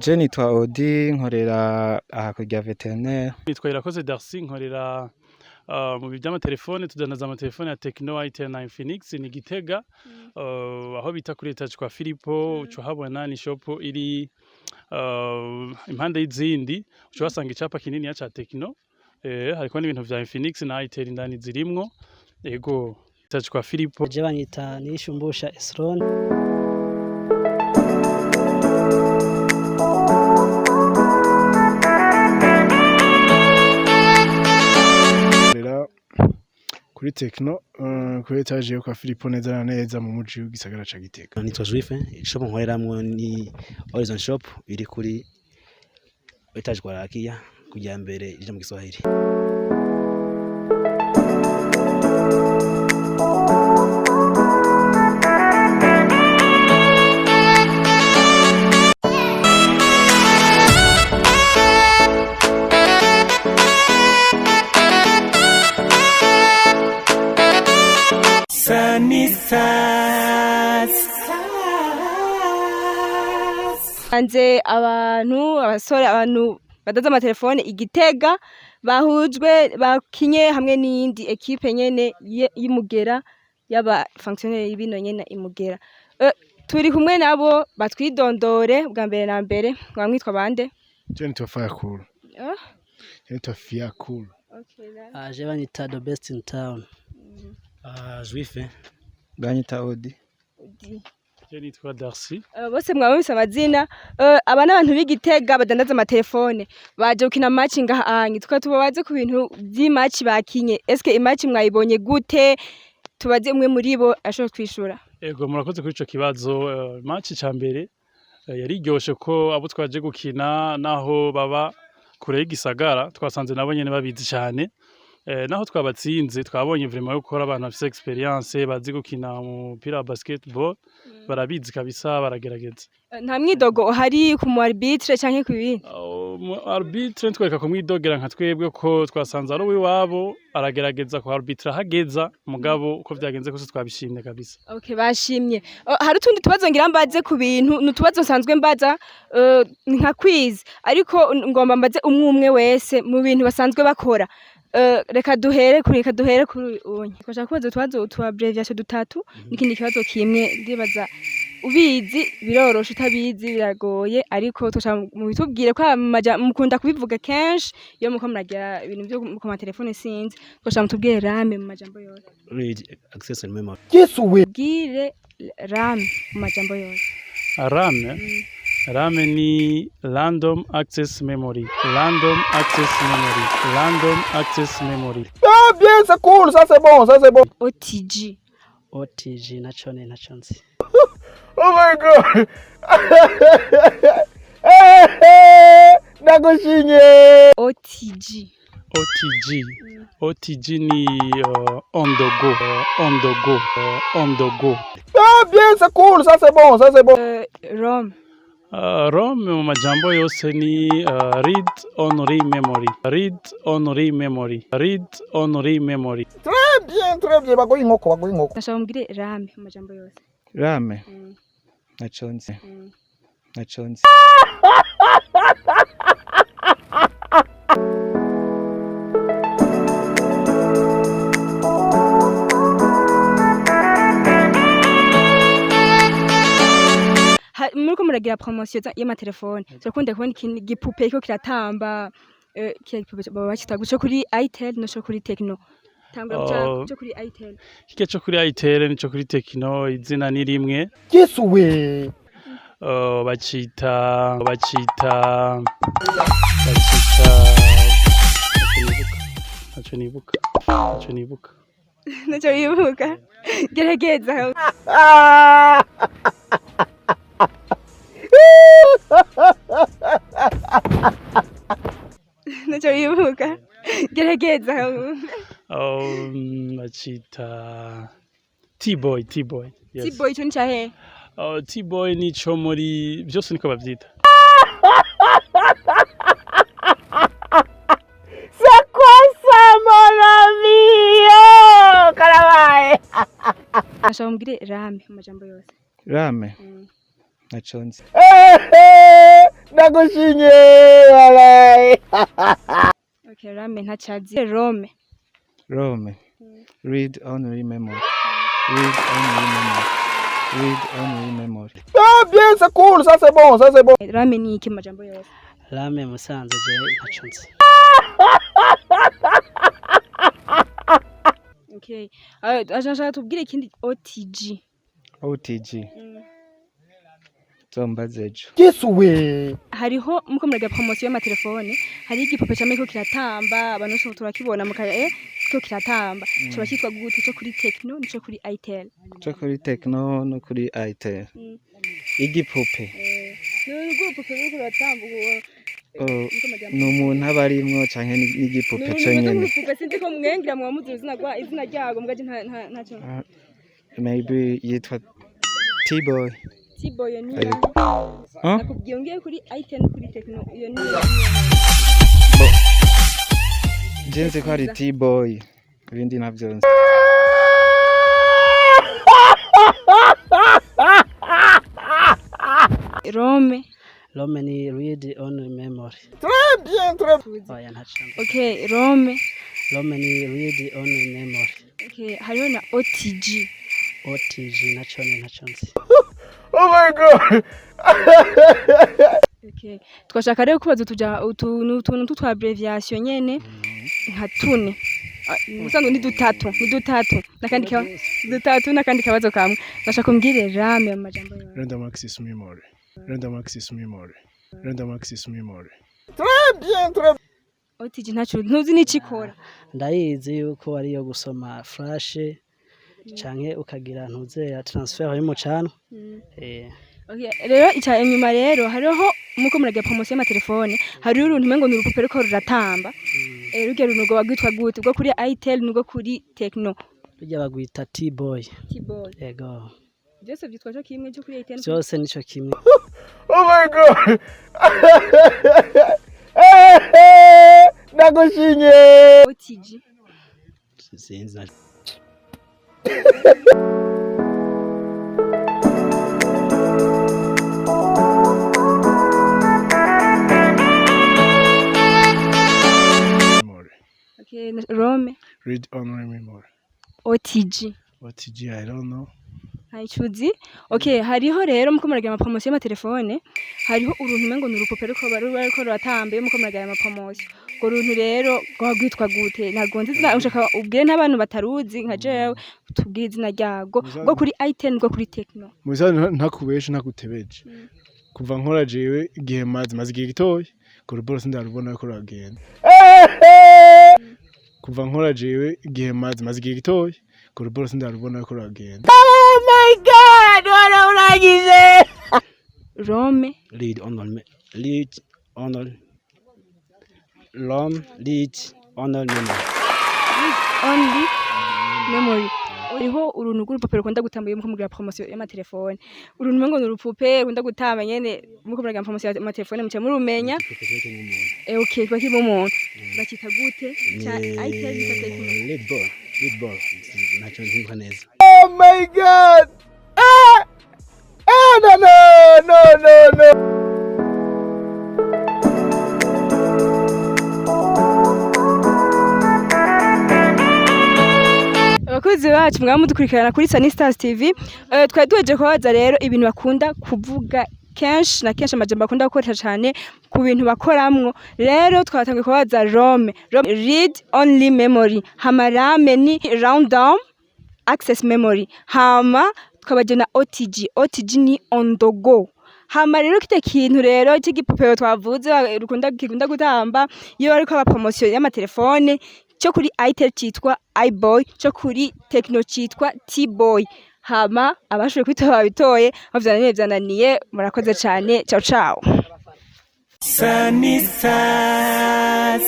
Je nitwa Odi, nkorera aha kurya vétérinaire. Nitwa Irakoze Darcy, nkorera mu vy'amatelefone. Tudandaza amatelefone ya Tecno, Itel na Infinix. Ni Gitega, aho bita kuri étage kwa Filipo. Uca uhabona, ni shop iri impande y'izindi, uca uhasanga icapa kininiya ca Tecno. Hariko n'ibintu vya Infinix na Itel indani zirimwo. Ego, étage kwa Filipo. Je banyita Nishumbusha Esron. Nkorera kuri Tecno, kuri étage yo kwa Filipo, neza na neza mu muji w'igisagara ca Gitega. Nitwa Juife, shop nkoreramwo ni Horizon Shop, iri kuri étage kwa Rakia, kujya mbere ije mu Kiswahili. Hanze abantu, abasore, abantu badandaza amatelefone igitega bahujwe, bakinye hamwe n'iyindi équipe nyene y'Imugera, y'aba fonctionnaire bino nyene Imugera. Turi kumwe nabo, batwidondore bwa mbere na mbere. Mwaba mwitwa bande? Je nitwa Fayakul. Ah? Je nitwa Fiakul. Okay. Je banyita The Best in Town. Juife. Banyita Odi. Je nitwa Darcy. Bose mwaba mufise amazina. Aba n'abantu b'Igitega badandaza amatelefone, baje gukina match ngaha anye. Tukaba tubabaze ku bintu vy'imatch bakinye. Eske imatch mwayibonye gute? Tubaze umwe muri bo ashobora kwishura. Ego, murakoze kuri ico kibazo. Match ca mbere yari iryoshe, ko abo twaje gukina, naho baba kure y'igisagara, twasanze nabo nyene babizi cane. Naho twabatsinze, twabonye vraiment yuko ari abantu bafise expérience, bazi gukina umupira wa basketball, barabizi kabisa, baragerageza. Nta mwidogo uhari ku mu arbitre canke ku bindi? Umu arbitre ntitwereka kumwidogera nka twebwe, ko twasanze ari uw'iwabo, aragerageza ku arbitre ahageza, mugabo uko vyagenze kose twabishimye kabisa. Okay, bashimye. Hari utundi tubazo ngira mbaze ku bintu, ni utubazo nsanzwe mbaza, nka quiz, ariko ngomba mbaze umwe umwe wese mu bintu basanzwe bakora. Reka duhere kuri unye. Twashaka kubaza utubazo utu abbreviation dutatu n'ikindi kibazo kimwe. Ndibaza ubizi biroroshe, utabizi biragoye, ariko twashaka mubitubwire ko mukunda kubivuga kenshi iyo muko muragira ibintu vyo ku matelefone, sinzi. Twashaka mutubwire RAM mu majambo yose. Read access and memory. Bwire RAM mu majambo yose. RAM, RAM ni random access memory, random access memory, random access memory. Ah bien, c'est cool, ça c'est bon, ça c'est bon. OTG. OTG naco ni naco nzi. Oh my God. Ndagushimye. OTG. OTG, OTG ni on the go, on the go, on the go. Ah bien, c'est cool, ça c'est bon, ça c'est bon. ROM. ROM mu majambo yose ni read only memory, read only memory, read only memory. Très bien, très bien. Baguha inkoko, baguha inkoko. Ndashaka mumbwire RAM mu majambo yose. RAM, ntaco nzi, ntaco nzi. Muriko muragira promotion y'amatelefone, turakunda kubona ikintu igipupe kiriko kiratamba. Kiriya gipupe baba bacita guca kuri Itel no kuri Tecno. Tangura Oh. guca kuri Itel. Kirya co kuri Itel nico kuri Tecno, izina ni rimwe. Yesu we. Bacita, ntaco nibuka, ntaco nibuka, ntaco nibuka. Naco wibuka, gerageza. Ah! Naco wibuka, gerageza. Bacita T-boy, T-boy, yes. T-boy ico ni cahe? T-boy nico muri byose niko bavyita. C'est quoi ça, mon ami? Oh, karabaye. Ashaka mumbwire RAM mu majambo yose. RAM, ntaco nzi. Eh, Ndagushimye walayi. Okay, RAM ntacazi. ROM. ROM, read only memory, read only memory, read only memory. Ah bien, c'est cool, ça c'est bon, ça c'est bon. RAM ni iki mu majambo yose? RAM musanze je ntaco nzi. Okay. Aje tubwire ikindi, OTG. OTG, zombaze ejo. Yesu we. Hariho muko muraga promotion y'amatelefone, hariho igipupe camwe ko kiratamba, abantu bose turakibona muka ko kiratamba, kiba cyitwa gute, cyo kuri Tecno nico kuri Itel? Co kuri Tecno no kuri Itel. Igipupe? Ni urwo ruriko ruratamba ubu. Oh, ni umuntu aba arimwo canke n'igipupe co nyene? Sinzi ko mwengira muba muzi izina ryago, mugaje ntaco. Ah, maybe yitwa T-boy. T-boy ni Ariko. Huh? Nakubwiye ngiye kuri Itel no kuri Tecno, iyo ni Je nzi ko ari T-boy, ibindi ntavyo nzi. ROM. ROM ni read only memory. Très bien, très Oya, ntaco nzi. Okay, ROM. ROM ni read only memory. Okay, hariho na OTG. OTG naco ne ntaco nzi. Oh my God. Okay. Twashaka rero kubaza utuja utuntu utuntu twa abbreviation nyene nka tune. Ah, ubusanzwe ni dutatu n'akandi dutatu n'akandi kabazo kamwe. Ndashaka umbwire RAM mu majambo yawe. Random access memory, random access memory, random access memory. Très bien, très OTG ntaco ntuzi n'icikora. Ndayizi yuko ariyo gusoma flash canke ukagira ntuzeya transfer y'umucanwa. Okay, rero ica inyuma rero hariho muko muragira promotion y'amatelefone, hariho uruntu umengo ni urupupe ruriko ruratamba. Rurya runtu rwoba rwitwa gute, ubwo kuri Itel n'ubwo kuri Tecno? Rurya bagwita T-boy. T-boy. Ego. Byose byitwa cyo kimwe, cyo kuri Itel? Vyose nico kimwe. Oh my God. Ndagushimye. OTG. Sinzi. Memory. Okay, ROM. Read only memory. OTG. OTG, I don't know. Ntayicuzi. Okay, hariho rero muko muragira ama promotion y'amatelefone, hariho uruntu umengo ni urupupe ruko bariko ruratamba iyo muko muragira ama promotion. Urwo runtu rero rwoba rwitwa gute? Ntabwo nzi izina, ushaka ubwire n'abantu bataruzi nka jewe, tubwire izina ryarwo, rwo kuri Itel rwo kuri Tecno. Mu bisanzwe ntakubeshe, ntakutebeje, kuva nkora jewe igihe maze igihe gitoya ku ruboro sindarubona ko ruragenda. Kuva nkora jewe igihe maze igihe gitoya ku ruboro sindarubona ko ruragenda. Oh my God, wara uragize. ROM. Read only, read only, ROM, read only memory. Only memory. Hariho uruntu rw'urupapuro rukunda gutamba iyo muko mugira promotion y'amatelefone, uruntu umengo ni urupupe rukunda gutamba nyene muko muragira promotion y'amatelefone, muca murumenya. Okay, kiba kirimo umuntu, bakita gute ca Itel ca Tecno? Lead ball, lead ball, ntacyo nzibuka neza. Oh my God. Ah! Ah, no, no, no, no, no. Abakozi bacu mwaba mudukurikirana kuri Sunny Stars TV, twari duhejeje kubabaza rero ibintu bakunda kuvuga kenshi na kenshi, amajambo bakunda gukoresha cyane ku bintu bakoramwo. Rero twatangiye kubabaza ROM. ROM, read only memory, hama RAM ni random access memory, hama tukabajya OTG. OTG ni on the go. Hama rero kite kintu rero cy'igipupero twavuze rukunda kikunda gutamba iyo bariko aba promotion y'amatelefone, cyo kuri Itel cyitwa iBoy, cyo kuri Tecno cyitwa T-boy. Hama abashoboye kwitora babitoye, bavyananiye vyananiye. Murakoze cyane, ciao ciao. Sunny Stars.